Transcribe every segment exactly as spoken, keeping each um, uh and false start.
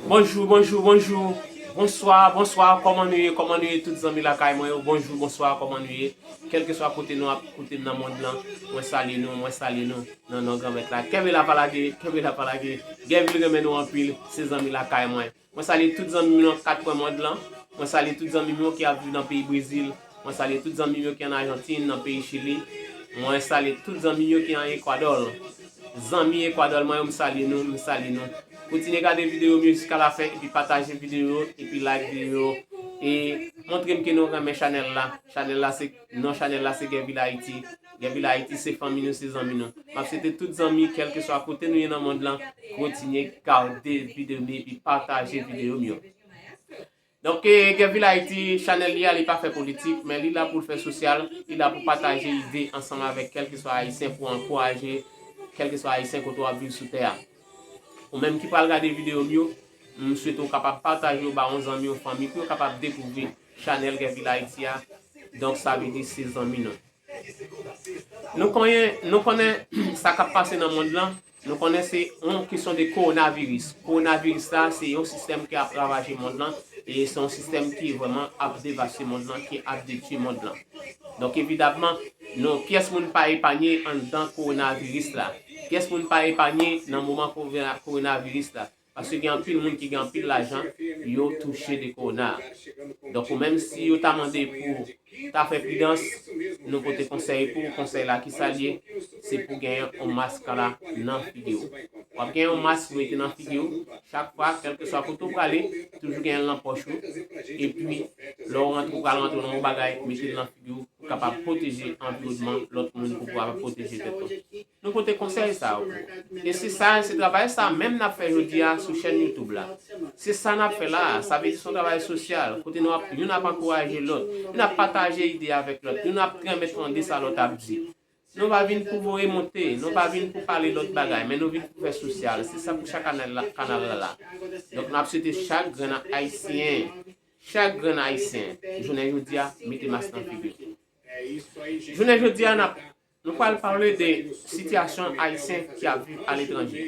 Bonjou, bonjou, bonjou. Bonswa, bonswa. Kòman nou ye? Kòman nou ye tout zanmi lakay mwen yo? Bonjou, bonswa, kòman nou ye? Kèlkeswa kote nou ap koute m nan mond lan, mwen salye nou, mwen salye nou nan non Granmèt la. Kenbe la pa lage, kenbe la pa lage. Gèvil renmen nou anpil, se zanmi lakay mwen. Mwen salye tout zanmi m nan kat kwen mond lan. Mwen salye tout zanmi m yo ki ap viv nan peyi Brezil. Mwen salye tout zanmi m yo ki an Ajantin, nan peyi Chili. Mwen salye tout zanmi m yo ki an Ekwadò. Zanmi Ekwadò mwen yo, m salye nou, m salye nou. Kontinye gade videyo m yo jiska lafen, epi pataje videyo yo, epi like videyo yo. E montre m ke nou renmen chanèl la. Chanèl la se, non chanèl la se Gèvil Ayiti. Gèvil Ayiti se fanmi nou, se zanmi nou. M ap swete tout zanmi, kèlkeswa kote nou ye nan mond lan, kontinye gade videyo m yo epi pataje videyo m yo. Donk, eh, Gèvil Ayiti, chanèl li a, li pa fè politik, men li la pou l fè sosyal, li la pou pataje ide ansanm avèk kèlkeswa Ayisyen, pou ankouraje kèlkeswa Ayisyen kote w ap viv sou tè a. Ou menm ki pral gade videyo m yo, m swete w kapab pataje yo ba yon zanmi, yon fanmi, pou yo kapab dekouvri chanèl Gèvil Ayiti a. Donk, sa vle di se zanmi nou. Nou konnen, nou konnen sa k ap pase nan mond lan. Nou konnen se yon kesyon de kowonaviris. Kowonaviris la, se yon sistèm ki ap ravaje mond lan, e se yon sistèm ki vrèman ap devaste mond lan, ki ap detwi mond lan. Donk, evidamman, nou, pyès moun pa epanye anndan kowonaviris la. Pyès moun pa epanye nan moman kowona-, kowonaviris la. Paske gen anpil moun ki gen anpil lajan, yo touche de kowona. Donk, ou menm si yo ta mande pou ta fè pridans, nou pote konsèy pou ou. Konsèy la, ki sa l ye? Se pou genyen yon mask la nan figi w. W ap genyen yon mask pou mete nan figi w. Chak fwa, kèlkeswa kote w prale, toujou genyen l nan pòch ou. Epi, lè w rantre, ou pral rantre nan yon bagay, mete l nan figi w pou kapab pwoteje anviwònman lòt moun, pou kapab pwoteje tèt ou. Nou pote konsèy sa yo pou ou. E se sa, se travay sa menm n ap fè jodi a sou chèn YouTube la. Se sa n ap fè la a. Sa vle di se yon travay sosyal, kote nou ap, youn ap ankouraje lòt, youn ap pataje ide avèk lòt, youn ap renmen tande sa lòt ap di. Nou pa vin pou voye monte, nou pa vin pou pale lòt bagay, men nou vin pou fè sosyal. Se sa pou chak kanal la, kanal la la. Donk, n ap swete chak grenn Ayisyen, chak grenn Ayisyen, jounen jodi a, mete mask nan figi w. Jounen jodi a, n ap Nou pral pale de sitiyasyon Ayisyen ki ap viv aletranje.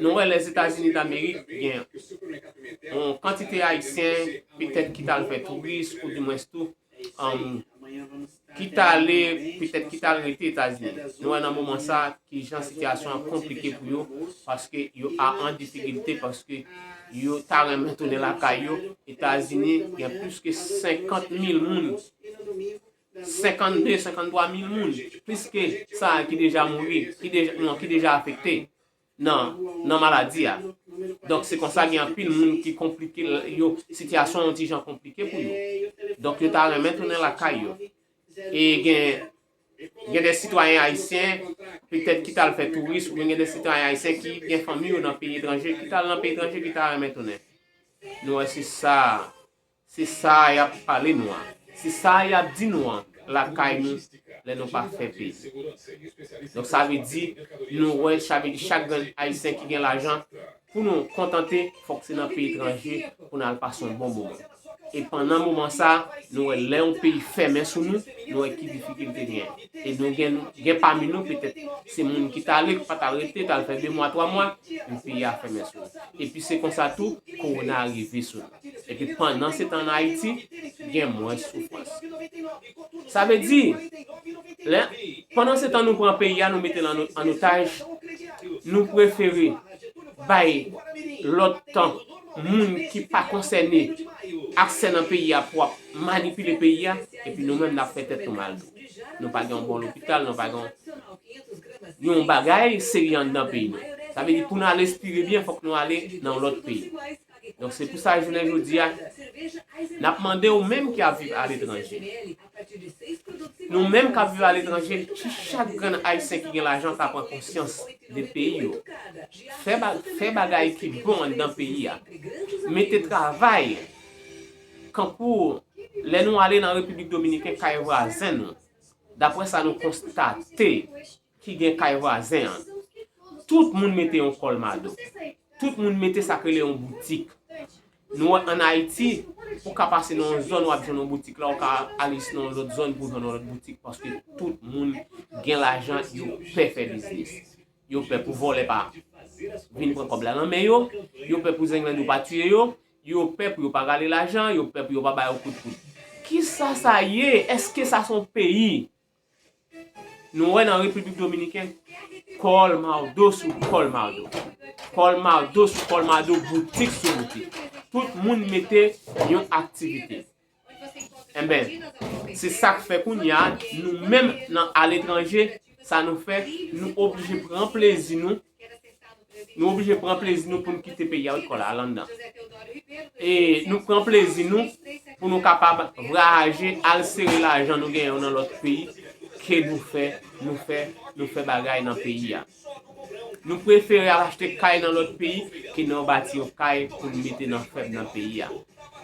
Nou wè Lèzetazini Damerik gen yon kantite Ayisyen, petèt ki t al fè touris, oudimwens tou, um, ki t ale, petèt ki t al rete Etazini. Nou wè nan moman sa, kijan sitiyasyon an konplike pou yo, paske yo a an difikilte, paske yo ta renmen tounen lakay yo. Etazini gen plis ke senkant mil moun, senkannde, senkanntwa mil moun, plis ke sa ki deja mouri, ki deja, non, ki deja afekte nan, nan maladi a. Donk, se konsa gen anpil moun ki konplike l, yo, sitiyasyon an yon ti jan konplike pou yo. Donk, yo ta renmen tounen lakay yo. E gen, gen de sitwayen ayisyen, petèt ki t al fè touris, oubyen gen de sitwayen ayisyen ki gen fanmi yo nan peyi etranje, ki t al nan peyi etranje, ki ta renmen tounen. Nou wè se sa, se sa y ap pale nou a. Se sa y ap di nou an, lakay nou, lè nou pa fè peyi. Donk, sa vle di, nou wè, sa vle di chak grenn ayisyen ki gen lajan, pou nou kontante, fòk se nan peyi etranje pou n al pase yon bon moman. E pandan moman sa, nou wè lè yon peyi fèmen sou nou, nou wè ki difikilte gen. E nou gen, gen pami nou petèt se moun ki t ale, ki pa t al rete, t al fè de mwa, twa mwa, epi peyi a fèmen sou nou. Epi se konsa tou, kowona a rive sou nou. Epi pandan se tan an Ayiti, gen mwens soufrans. Sa vle di, lè, pandan se tan nou pran peyi a, nou mete l an, an otaj, nou prefere bay lòt tan moun ki pa konsène aksè nan peyi a pou ap manipile peyi a, epi nou menm n ap fè tèt nou mal tou. Nou pa gen yon bon lopital, nou pa gen yon, yon bagay serye anndan peyi nou. Sa vle di pou nou al respire byen, fòk nou ale nan yon lòt peyi. Donk, se pou sa, jounen jodi a, n ap mande ou menm ki ap viv aletranje. Nou menm k ap viv aletranje, si chak grenn ayisyen ki gen lajan ta pran konsyans de peyi yo, fè ba-, fè bagay ki bon anndan peyi a, mete travay, kankou lè nou ale nan Repiblik Dominiken, kay vwazen nou, daprè sa nou konstate, ki gen kay vwazen an. Tout moun mete yon kòlmado. Tout moun mete sa k rele yon boutik. Nou wè ann Ayiti, ou ka pase nan yon zòn, w ap jwenn yon boutik la, ou ka ale nan yon lòt zòn pou jwenn yon lòt boutik, paske tout moun gen lajan, yo pè fè biznis. Yo pè pou vòlè pa vin pran kòb la nan men yo, yo pè pou Zenglen yo pa tiye yo, yo pè pou yo pa rale lajan, yo pè pou yo pa ba yo kout poud. Kisa sa ye? Èske sa se yon peyi? Nou wè nan Repiblik Dominikèn, kòlmado sou kòlmado. Kòlmado sou kòlmado, boutik sou boutik. Tout moun mete yon aktivite. Enben, se sa k fè kounye a, nou menm nan aletranje, sa nou fè, nou oblije pran plezi nou, nou oblije pran plezi nou pou n kite peyi a wi kòl al anndan. E nou pran plezi nou pou nou kapab vwayaje, al sere lajan nou genyen yo nan lòt peyi, ke nou fè, nou fè, nou fè bagay nan peyi a. Nou prefere al achte kay nan lòt peyi ke nou bati yon kay pou n mete nan fèb nan peyi a.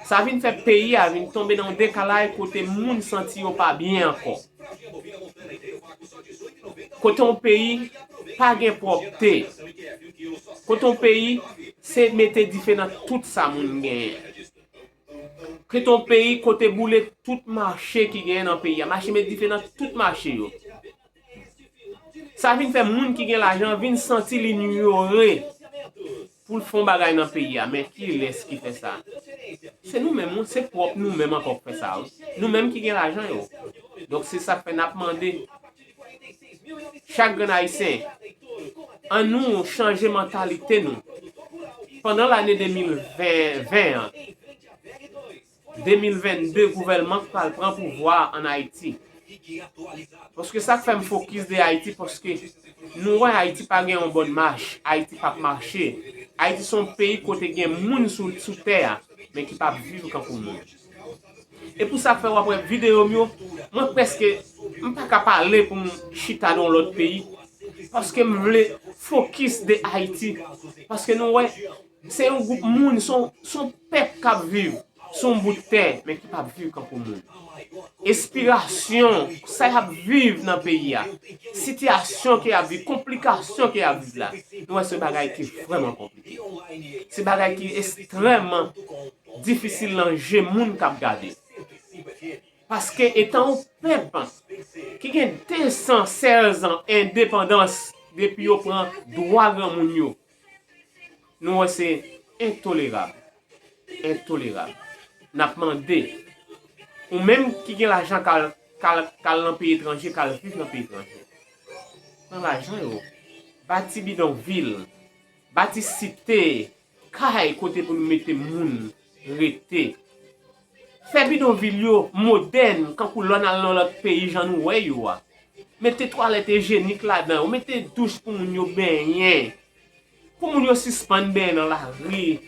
Sa vin fè peyi a vin tonbe nan yon dekalay kote moun santi yo pa byen ankò. Kote yon peyi pa gen pwòpte. Kote yon peyi se mete dife nan tout sa moun genyen. Kote yon peyi kote boule tout mache ki genyen nan peyi a. Mache met dife nan tout mache yo. Sa vin fè moun ki gen lajan vin santi l inyore pou l fè yon bagay nan peyi a. Men kilès ki fè sa? Se nou menm, wi. Se pwòp nou menm ankò k fè sa, wi. Nou menm ki gen lajan yo. Donk, se sa k fè n ap mande chak grenn Ayisyen, annou chanje mantalite nou. Pandan lane de mil ven an, de mil vennde, gouvènman k pral pran pouvwa a ann Ayiti. Paske sa k fè m fokis de Ayiti, paske nou wè Ayiti pa gen yon bòn mach, Ayiti p ap mache. Ayiti se yon peyi kote gen moun sou, sou tè a, men ki p ap viv kankou moun. E pou sa k fè w ap wè videyo m yo, mwen prèske, m pa ka pale pou m chita nan yon lòt peyi, paske m vle fokis de Ayiti. Paske nou wè, se yon gwoup moun, se yon, se yon pèp k ap viv sou yon bout tè, men ki p ap viv kankou moun. Espirasyon, sa y ap viv nan peyi a, sitiyasyon ke y ap viv, konplikasyon ke y ap viv la, nou wè se bagay ki vrèman konplike. Se bagay ki ekstrèmman difisil nan je moun k ap gade. Paske etan yon pèp ki gen de san sèz an endepandans depi yo pran dwa granmoun yo, nou wè se entolerab. Entolerab. N ap mande, ou menm ki gen lajan k al, k al, k al nan peyi etranje, k al viv nan peyi etranje, pran lajan yo, bati bidonvil, bati site, kay kote pou nou mete moun rete. Fè bidonvil yo modèn, kankou lè w al nan lòt peyi, jan nou wè yo a. Mete twalèt ijyenik ladan yo, mete douch pou moun yo benyen, pou moun yo sispann benyen nan lari.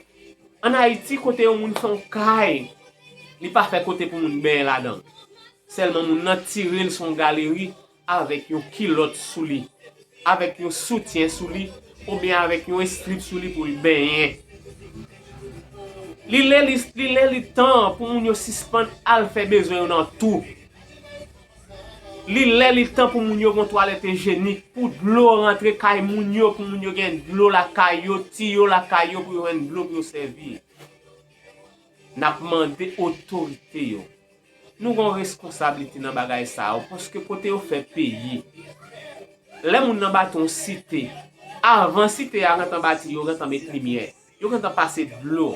Ann Ayiti, kote yon moun fè yon kay, li pa fè kote pou moun benyen ladan. Sèlman moun nan tire l sou yon galeri avèk yon kilòt sou li, avèk yon soutyen sou li, oubyen avèk yon estrip sou li pou l benyen. Li lè li, li lè li tan pou moun yo sispann al fè bezwen yo nan twou. Li lè li tan pou moun yo gen twalèt ijyenik, pou dlo rantre kay moun yo, pou moun yo gen dlo lakay yo, tiyo lakay yo pou yo jwenn dlo pou yo sèvi. N ap mande otorite yo. Nou gen yon reskonsablite nan bagay sa yo, paske kote yo fè peyi. Lè moun nan bati yon site, avan site a gentan bati, yo gentan met limyè, yo gentan pase dlo.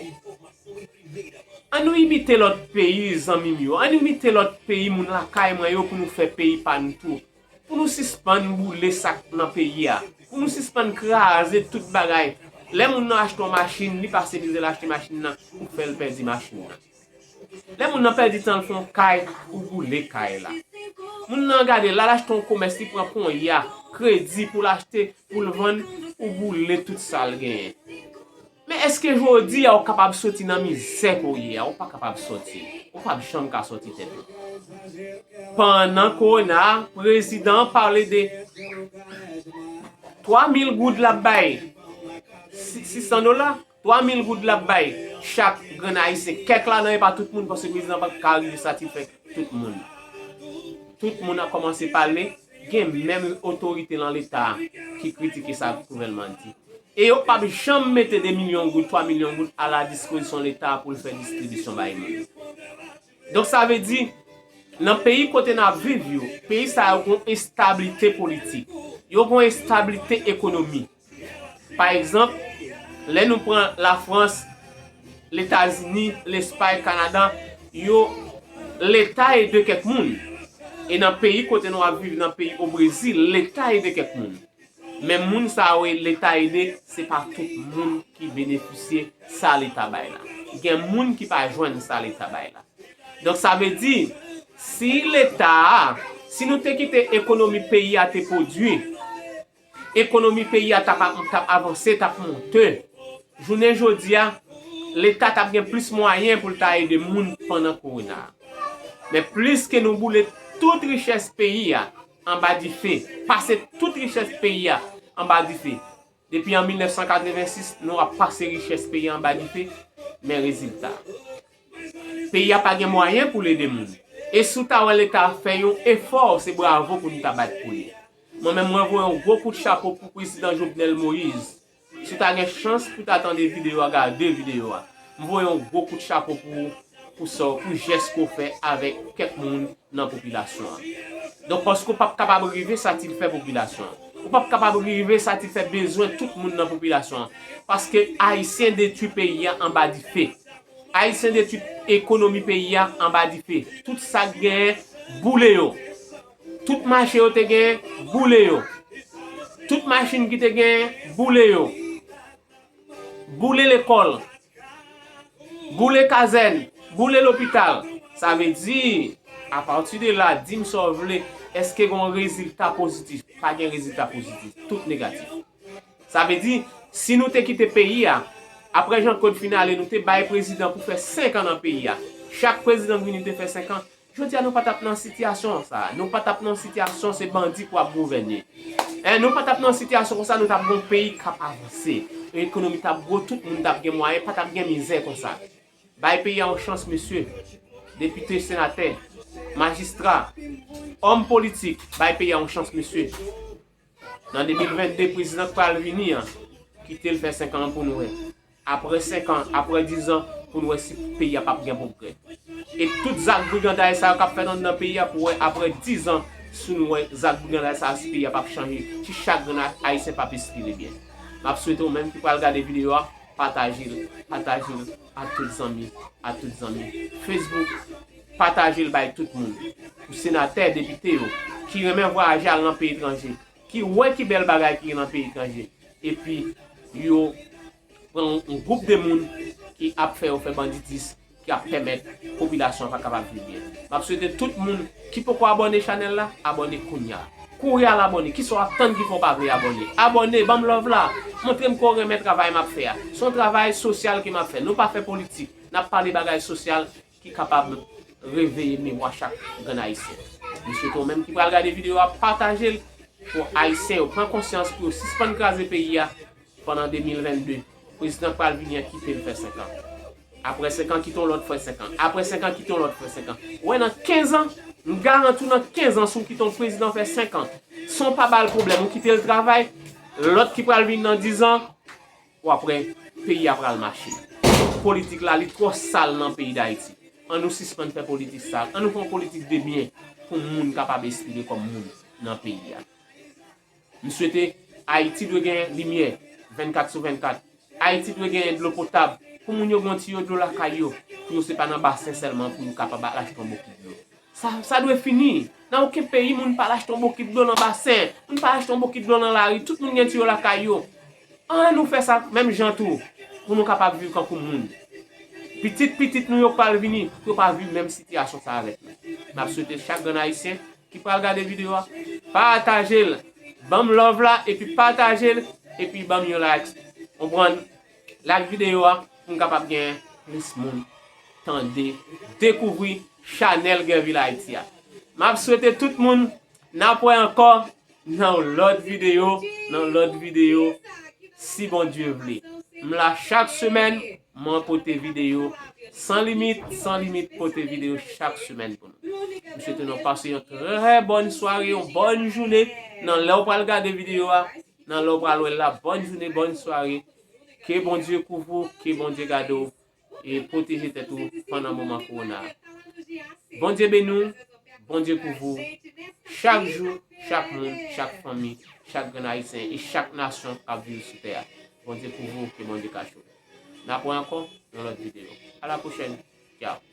Ann nou imite lòt peyi, zanmi m yo. Ann nou imite lòt peyi, moun lakay mwen yo, pou nou fè peyi pa n tou. Pou nou sispann boule sa k nan peyi a. Pou nou sispann kraze tout bagay. Lè moun nan achte yon machin, li pase mizè l achte machin nan, ou fè l pèdi machin nan. Lè moun nan pèdi tan l fè yon kay, ou boule kay la. Moun nan gade, l al achte yon komès, li pran ponya, kredi pou l achte, pou l vann, ou boule tout sa l genyen. Men èske jodi a ou kapab soti nan mizè ke w ye a? Ou pa kapab soti. Ou p ap janm ka soti tèt ou. Pandan kowona, prezidan an pale de twa mil goud l ap bay. Si-, sis san dola, twa mil goud l ap bay chak grenn ayisyen. Kèk ladan e pa tout moun, paske prezidan an pa ka rive satisfè tout moun. Tout moun ap kòmanse pale, gen menm otorite nan Leta ki kritike sa gouvènman an di. E yo p ap janm mete de milyon goud, twa milyon goud a la dispozisyon Leta pou l fè distribisyon bay moun. Donk, sa vle di, nan peyi kote n ap viv yo, peyi sa yo gen yon establite politik, yo gen yon establite ekonomi. Pa egzanp, Lè nou pran Lafrans, Letazini, Lespay, Kanada, yo, Leta ede kèk moun. E nan peyi kote nou ap viv, nan peyi o Brezil, Leta ede kèk moun. Men moun sa yo Leta ede, se pa tout moun ki benefisye sa Leta bay la. Gen moun ki pa jwenn sa Leta bay la. Donk sa vle di, si Leta a, si nou te kite ekonomi peyi a te pwodui, ekonomi peyi a t ap, t ap avanse, t ap monte. Jounen jodi a, Leta t ap gen plis mwayen pou l ta ede moun pandan kowona a. Men plis ke nou boule tout richès peyi a anba dife, pase tout richès peyi a anba dife. Depi an mil nèf san katrevensis, nou ap pase richès peyi a anba dife, men rezilta, peyi a pa gen mwayen pou l ede moun. E si w ta wè Leta fè yon efò, se bravo pou nou ta bat pou li. Mwen menm, mwen voye yon gwo kout chapo pou prezidan Jovenel Moïse. Si w ta gen chans pou w ta tande videyo a, gade videyo a. M voye yon gwo kout chapo pou ou, pou sa, pou jès ke w fè avèk kèk moun nan popilasyon an. Donk, paske w p ap kapab rive sa ti fè popilasyon an. Ou p ap kapab rive sa ti fè bezwen tout moun nan popilasyon an. Paske Ayisyen detwi peyi a anba dife. Ayisyen detwi ekonomi peyi a anba dife. Tout sa k genyen, boule yo. Tout mache yo te genyen, boule yo. Tout machin ki te genyen, boule yo. Boule lekòl. Boule kazèn. Boule lopital. Sa vle di, apati de la, di m sa w vle, èske gen yon rezilta pozitif? Pa gen rezilta pozitif. Tout negatif. Sa vle di, si nou te kite peyi a, apre Jean Claude fin ale, nou te bay prezidan pou fè senk an nan peyi a. Chak prezidan k vini te fè senk an. Jodi a, nou pa t ap nan sitiyasyon sa a. Nou pa t ap nan sitiyasyon se bandi pou ap gouvène. En, nou pa t ap nan sitiyasyon konsa, nou t ap gen yon peyi k ap avanse. Ekonomi t ap gwo, tout moun t ap gen mwayen, pa t ap gen mizè konsa. Bay peyi a yon chans, mesye. Depite, senatè, majistra, òm politik, bay peyi a yon chans, mesye. Nan de mil vennde, prezidan k pral vini an, kite l fè senk an pou n wè. Apre senk an, apre diz an, pou n wè si peyi a p ap gen pwogrè. E tout zak briganday sa yo k ap fèt anndan peyi a, pou wè apre diz an, si nou wè zak briganday sa yo, si peyi a p ap chanje, si chak grenn Ayisyen p ap espire byen. M ap swete ou menm ki pral gade videyo a, pataje l, pataje l a tout zanmi, a tout zanmi. Facebook, pataje l bay tout moun. Pou senatè, depite yo, ki renmen vwayaje al nan peyi etranje, ki wè ki bèl bagay ki gen nan peyi etranje, epi yo pran yon gwoup de moun ki ap fè yo fè banditis, ki ap pèmèt popilasyon an pa kapab viv byen. M ap swete tout moun ki poko abòne chanèl la, abòne kounye a. Kouri al abòne, kisa w ap tann ki fè w pa vle abòne? Abòne, ban m love la, montre m ke w renmen travay m ap fè a. Se yon travay sosyal ke m ap fè. Nou pa fè politik, n ap pale bagay sosyal ki kapab reveye memwa chak grenn Ayisyen. M swete w menm ki pral gade videyo a, pataje l pou Ayisyen yo pran konsyans, pou yo sispann kraze peyi a pandan de mil vennde. Prezidan k pral vini an, kite l fè senk an. Apre senk an, kite yon lòt fè senk an. Apre senk an, kite yon lòt fè senk an. Ou wè, nan kenz an, m garanti w, nan kenz an, si w kite yon prezidan fè senk an san w pa ba l pwoblèm, ou kite l travay, lòt ki pral vini nan diz an, w ap wè peyi a pral mache. Politik la, li twò sal nan peyi Dayiti. Ann nou sispann fè politik sal. Ann nou fè yon politik de byen pou moun kapab espire kòm moun nan peyi a. M swete Ayiti dwe gen limyè vennkat sou vennkat. Ayiti dwe gen dlo potab pou moun yo gen yon tiyo dlo lakay yo, pou yo se pa nan basen sèlman pou yo kapab al achte yon bokit dlo. Sa, sa dwe fini. Nan okenn peyi, moun pa al achte yon bokit dlo nan basen, moun pa al achte yon bokit dlo nan lari, tout moun gen tiyo lakay yo. Ann nou fè sa menm jan tou, pou nou kapab viv kankou moun. Pitit pitit nou yo k pral vini, pou yo pa viv menm sitiyasyon sa avèk nou. M ap swete chak grenn Ayisyen ki pral gade videyo a, pataje l, ban m love la, epi pataje l, epi ban m yon like. Konprann? Like videyo a, pou m kapab gen plis moun tande, dekouvri chanèl Guerville Haïti a. M ap swete tout moun, n ap wè ankò nan yon lòt videyo, nan yon lòt videyo, si Bondye vle. M la chak semèn, mwen pote videyo san limit, san limit pote videyo chak semèn pou nou. M swete nou pase yon trè bòn sware, yon bòn jounen, nan lè w pral gade videyo a, nan lè w pral wè l la, bòn jounen, bòn sware. Ke Bondye kouvri w, ke Bondye gade w, e pwoteje tèt ou pandan moman kowona a. Bondye beni w, Bondye kouvri w. Chak jou, chak moun, chak fanmi, chak grenn Ayisyen e chak nasyon k ap viv sou tè a. Bondye kouvri w, ke Bondye kache w. N ap wè ankò nan lòt videyo. A la pwochèn. Tchao.